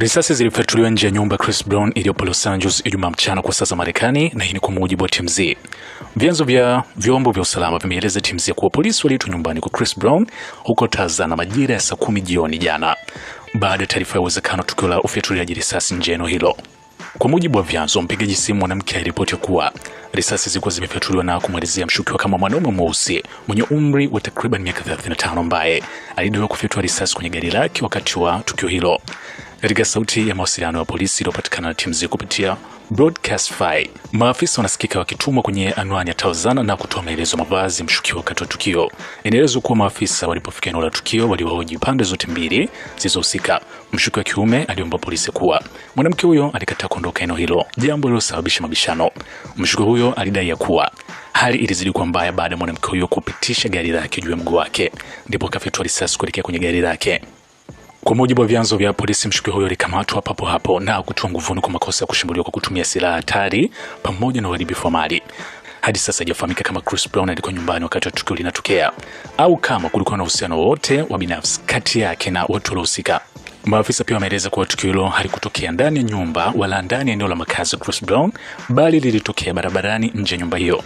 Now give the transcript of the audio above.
Risasi zilifyatuliwa nje ya nyumba Chris Brown iliyopo Los Angeles Ijumaa mchana kwa saa za Marekani, na hii ni kwa mujibu wa TMZ. Vyanzo vya vyombo vya usalama vimeeleza TMZ kuwa polisi waliitwa nyumbani kwa Chris Brown huko Tarzana majira ya saa 10 jioni jana baada ya taarifa ya uwezekano tukio la ufyatuliaji risasi nje ya eneo hilo. Kwa mujibu wa vyanzo, mpigaji simu mwanamke aliripoti kuwa risasi zilikuwa zimefyatuliwa na kumwelezea mshukiwa kama mwanaume mweusi mwenye umri wa takriban miaka 35 ambaye alidaiwa kufyatua risasi kwenye gari lake wakati wa tukio hilo. Katika sauti ya mawasiliano ya polisi iliyopatikana na TMZ kupitia broadcast file, maafisa wanasikika wakitumwa kwenye anwani ya Tarzana na kutoa maelezo mavazi mshukiwa wakati wa tukio. Inaelezwa kuwa maafisa walipofika eneo la tukio waliwahoji pande zote mbili zilizohusika. Mshukiwa wa kiume aliomba polisi kuwa mwanamke huyo alikataa kuondoka eneo hilo, jambo lililosababisha mabishano. Mshukiwa huyo alidai ya kuwa hali ilizidi kuwa mbaya baada ya mwanamke huyo kupitisha gari lake juu ya mguu wake, ndipo akafyatua risasi kuelekea kwenye gari lake. Kwa mujibu wa vyanzo vya polisi, mshukiwa huyo alikamatwa papo hapo na kutiwa nguvuni kwa makosa ya kushambuliwa kwa kutumia silaha hatari pamoja na uharibifu wa mali. Hadi sasa haijafahamika kama Chris Brown alikuwa nyumbani wakati wa tukio linatokea au kama kulikuwa na uhusiano wowote wa binafsi kati yake na watu waliohusika. Maafisa pia wameeleza kuwa tukio hilo halikutokea ndani ya nyumba wala ndani ya eneo la makazi ya Chris Brown, bali lilitokea barabarani nje ya nyumba hiyo.